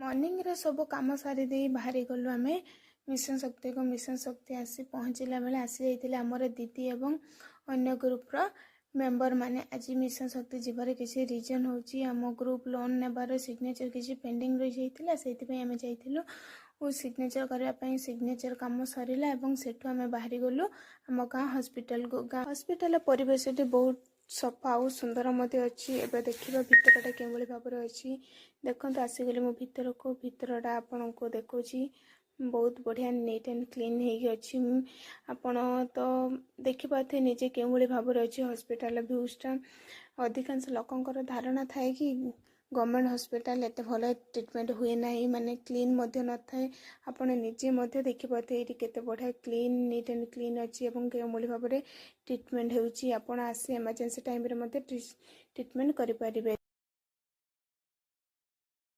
ମର୍ଣ୍ଣିଂରେ ସବୁ କାମ ସାରିଦେଇ ବାହାରି ଗଲୁ ଆମେ ମିଶନ ଶକ୍ତିକୁ। ମିଶନ ଶକ୍ତି ଆସି ପହଞ୍ଚିଲା ବେଳେ ଆସିଯାଇଥିଲେ ଆମର ଦିଦି ଏବଂ ଅନ୍ୟ ଗ୍ରୁପ୍ର ମେମ୍ବର ମାନେ। ଆଜି ମିଶନ ଶକ୍ତି ଯିବାର କିଛି ରିଜନ୍ ହେଉଛି, ଆମ ଗ୍ରୁପ୍ ଲୋନ୍ ନେବାର ସିଗ୍ନେଚର୍ କିଛି ପେଣ୍ଡିଂ ରହିଯାଇଥିଲା। ସେଇଥିପାଇଁ ଆମେ ଯାଇଥିଲୁ ଓ ସିଗ୍ନେଚର୍ କରିବା ପାଇଁ। ସିଗ୍ନେଚର୍ କାମ ସରିଲା ଏବଂ ସେଠୁ ଆମେ ବାହାରି ଗଲୁ ଆମ ଗାଁ ହସ୍ପିଟାଲକୁ। ଗାଁ ହସ୍ପିଟାଲର ପରିବେଶଟି ବହୁତ ସଫା ଆଉ ସୁନ୍ଦର ମଧ୍ୟ ଅଛି। ଏବେ ଦେଖିବା ଭିତରଟା କେଉଁଭଳି ଭାବରେ ଅଛି। ଦେଖନ୍ତୁ, ଆସିଗଲି ମୁଁ ଭିତରକୁ। ଭିତରଟା ଆପଣଙ୍କୁ ଦେଖୁଛି, ବହୁତ ବଢ଼ିଆ ନିଟ୍ ଆଣ୍ଡ କ୍ଲିନ୍ ହେଇକି ଅଛି। ଆପଣ ତ ଦେଖିପାରୁଥିବେ ନିଜେ କେଉଁଭଳି ଭାବରେ ଅଛି ହସ୍ପିଟାଲର ଭ୍ୟୁଜଟା। ଅଧିକାଂଶ ଲୋକଙ୍କର ଧାରଣା ଥାଏ କି ଗଭର୍ଣ୍ଣମେଣ୍ଟ ହସ୍ପିଟାଲ ଏତେ ଭଲ ଟ୍ରିଟମେଣ୍ଟ ହୁଏ ନାହିଁ, ମାନେ କ୍ଲିନ୍ ମଧ୍ୟ ନଥାଏ। ଆପଣ ନିଜେ ମଧ୍ୟ ଦେଖିପାରୁଥିବେ ଏଇଠି କେତେ ବଢ଼ିଆ କ୍ଲିନ୍, ନିଟ୍ ଆଣ୍ଡ କ୍ଲିନ୍ ଅଛି ଏବଂ କେଉଁଭଳି ଭାବରେ ଟ୍ରିଟମେଣ୍ଟ ହେଉଛି। ଆପଣ ଆସି ଏମର୍ଜେନ୍ସି ଟାଇମ୍ରେ ମଧ୍ୟ ଟ୍ରିଟମେଣ୍ଟ କରିପାରିବେ।